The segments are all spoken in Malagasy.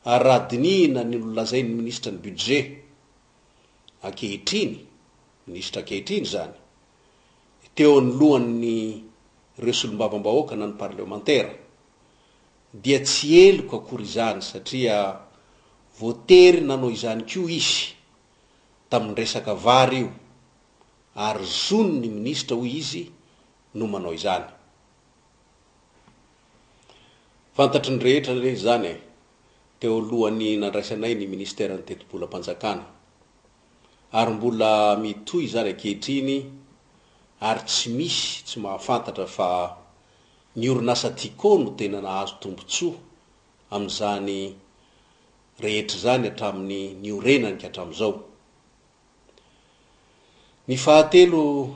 Ary raha dinihina ny nolazain'ny minisitra ny budget ankehitriny, minisitra ankehitriny izany, teo anoloan'ny ireo solombavambahoaka na ny parlemantera, dia tsy heloka akory izany satria voatery nanao izany koa izy tamin'ny resaka vary io ary zony ny minisitra hoy izy no manao izany. Fantatry ny rehetra anie izany e, teo alohan'ny nandraisanay ny ministeran'ny tetibolam-panjakana. Ary mbola mitohy izany ankehitriny ary tsy misy tsy mahafantatra fa ny orinasa Tiko no tena nahazo tombontsoa amin'izany rehetra izany hatramin'ny niorenany ka hatramin'izao. Ny fahatelo,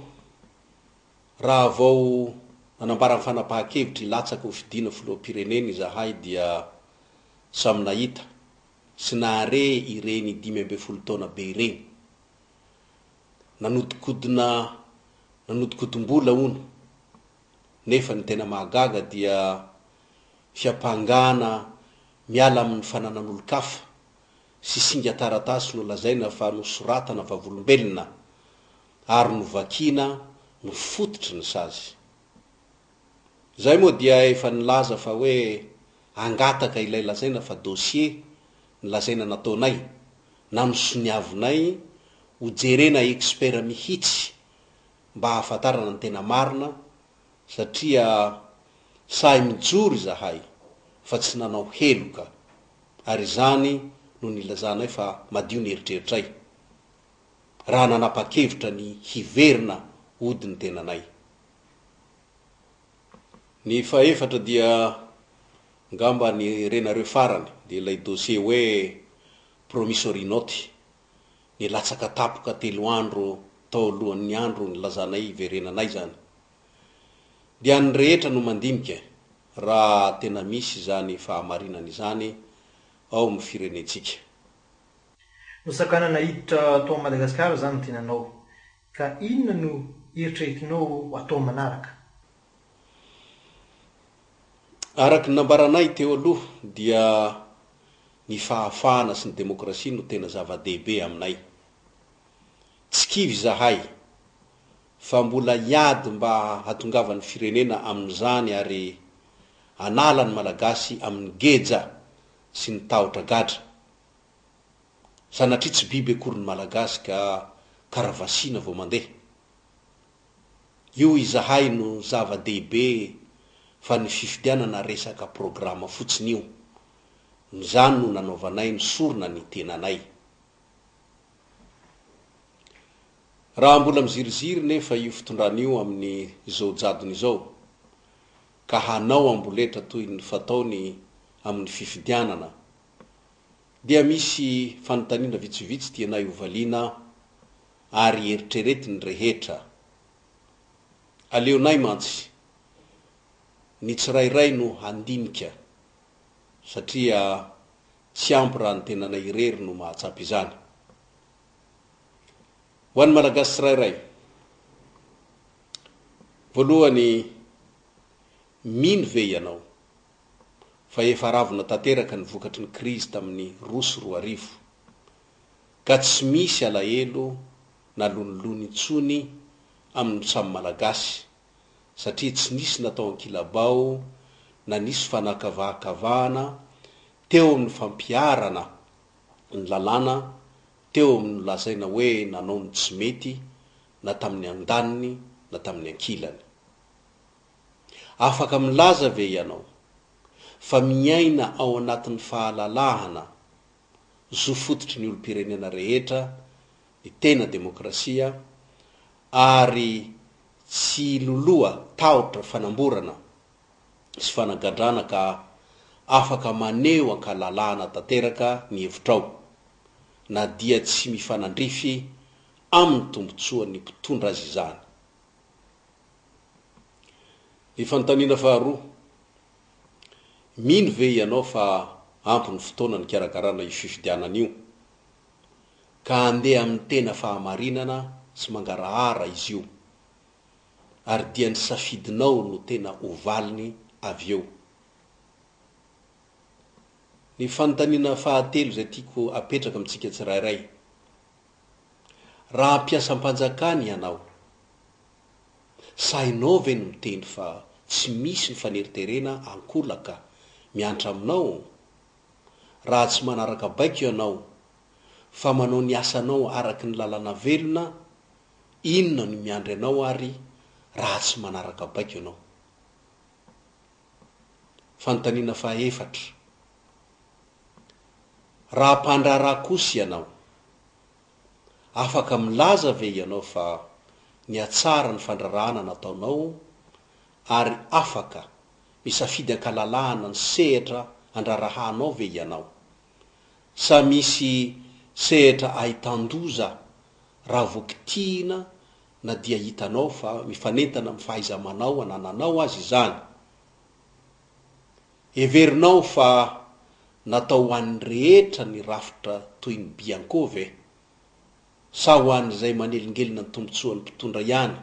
raha vao nanambara ny fanapahan-kevitra hilatsaka ho fidiana filoham-pirenena izahay dia samy nahita sy nahare ireny 15 taona be ireny. Nanodikodina nanodikodim-bola hono, nefa ny tena mahagaga dia fiampangana miala amin'ny fananan'olon-kafa sy singan-taratasy nolazaina fa nosoratana vavolombelona ary novakiana no fototry ny sazy. Izahay moa dia efa nilaza fa hoe hangataka ilay lazaina fa dossier nolazaina nataonay na nosoniavinay ho jerena expert mihitsy mba hahafantarana ny tena marina satria sahy mijoro izahay fa tsy nanao heloka ary izany no nilazanay fa madio ny eritreritray raha nanapa-kevitra ny hiverina hody ny tenanay. Ny fahefatra dia ngamba ny renareo farany dia ilay dossier hoe promissory note nilatsaka tapoka telo andro tao alohan'ny andro nilazanay hiverenanay izany. Dia ny rehetra no mandinika raha tena misy izany fahamarinana izany ao amin'ny firenentsika. Nosakanana hiditra tao Madagasikara izany ny tenanao. Ka inona no eritreretinao ho atao manaraka? Araka ny nambaranay teo aloha dia ny fahafahana sy ny demokrasia no tena zava-dehibe aminay. Tsy kivy izahay fa mbola hiady mba hahatongavan'ny firenena amin'izany ary hanala ny Malagasy amin'ny geja sy ny tahotra gadra. Sanatria tsy biby akory ny Malagasy ka karavasiana vao mandeha. Io izahay no zava-dehibe fa ny fifidianana resaka programa fotsiny io. Izany no nanaovanay ny sorona ny tenanay. Raha mbola miziriziry nefa io fitondrana io amin'ny izao jadona izao, ka hanao amboletra toy ny fataony amin'ny fifidianana, dia misy fanontaniana vitsivitsy tianay hovaliana ary eritreretin'ny rehetra. Aleonay mantsy ny tsirairay no handinika satria tsy ampy raha ny tenanay irery no mahatsapa izany. Ho an'ny Malagasy tsirairay, voalohany, mino ve ianao fa efa ravina tanteraka ny vokatry ny krizy tamin'ny 2002, ka tsy misy alahelo na lonilony intsony amin'ny samy Malagasy satria tsy nisy natao ankilabao na nisy fanakavahakavahana teo amin'ny fampiharana ny lalàna teo amin'ny nolazaina hoe nanao ny tsy mety na tamin'ny andaniny na tamin'ny ankilany. Afaka milaza ve ianao fa miaina ao anatin'ny fahalalahana, zo fototry ny olom-pirenena rehetra ny tena demokrasia ary tsy iloloha tahotra fanamborana sy fanagadrana ka afaka maneho ankalalahana tanteraka ny hevitrao na dia tsy mifanandrify amin'ny tombontsoan'ny mpitondra aza izany. Ny fanontaniana faharoa, Mino ve ianao fa ampy ny fotoana nikarakarana io fifidianana io, ka handeha amin'ny tena fahamarinana sy mangarahara izy io, ary dia ny safidinao no tena ho valiny avy eo? Ny fanontaniana fahatelo izay tiako apetraka amintsika tsirairay, Raha mpiasam-panjakana ianao, sahinao ve ny miteny fa tsy misy ny faneriterena ankolaka miantra aminao? Raha tsy manaraka baiko ianao, fa manao ny asanao araka ny lalàna velona, inona no miandry anao ary raha tsy manaraka baiko ianao? Fanontaniana fahaefatra, Raha mpandraharaha kosa ianao, afaka milaza ve ianao fa nihatsara ny fandraharahana nataonao ary afaka misafidy an-kalalahana ny sehatra andraharahanao ve ianao? Sa misy sehatra ahitan-doza raha vao kitihina na dia hitanao fa mifanentana amin'ny fahaiza-manao anananao aza izany? Heverinao fa natao ho an'ny rehetra ny rafitra toy ny Bianco ve? Sa ho an'izay manelingelina ny tombontsoan'ny mpitondra ihany?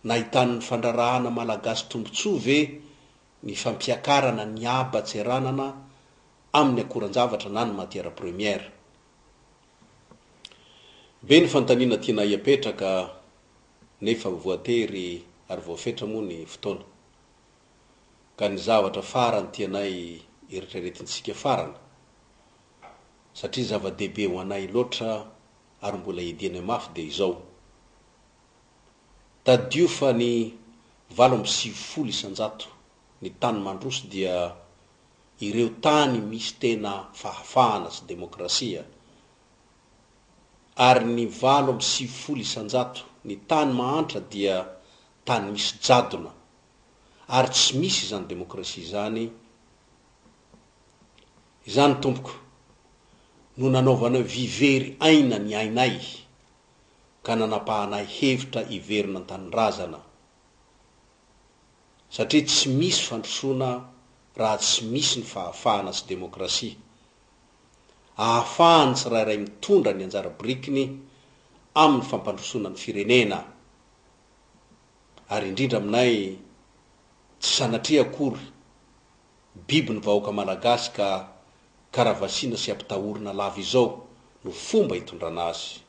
Nahitan'ny fandraharahana malagasy tombontsoa ve ny fampiakarana ny haba-tseranana amin'ny akoran-javatra na ny matière première? Be ny fanontaniana tianay apetraka nefa voatery ary voafetra moa ny fotoana. Ka ny zavatra farany tianay eritreretintsika farany, satria zava-dehibe ho anay loatra ary mbola iadianay mafy dia izao, Tadidio fa ny 98% ny tany mandroso dia ireo tany misy tena fahafahana sy demokrasia, ary ny 98% ny tany mahantra dia tany misy jadona ary tsy misy izany demokrasia izany, izany tompoko no nanaovanay vy very aina ny ainay ka nanapahanay hevitra hiverina an-tanindrazana satria tsy misy fandrosoana raha tsy misy ny fahafahana sy demokrasia ahafahan'ny tsirairay mitondra ny anjara birikiny amin'ny fampandrosoana ny firenena. Ary indrindra aminay tsy sanatria akory biby ny vahoaka malagasy ka karavasiana sy ampitahorina lava izao no fomba itondrana azy.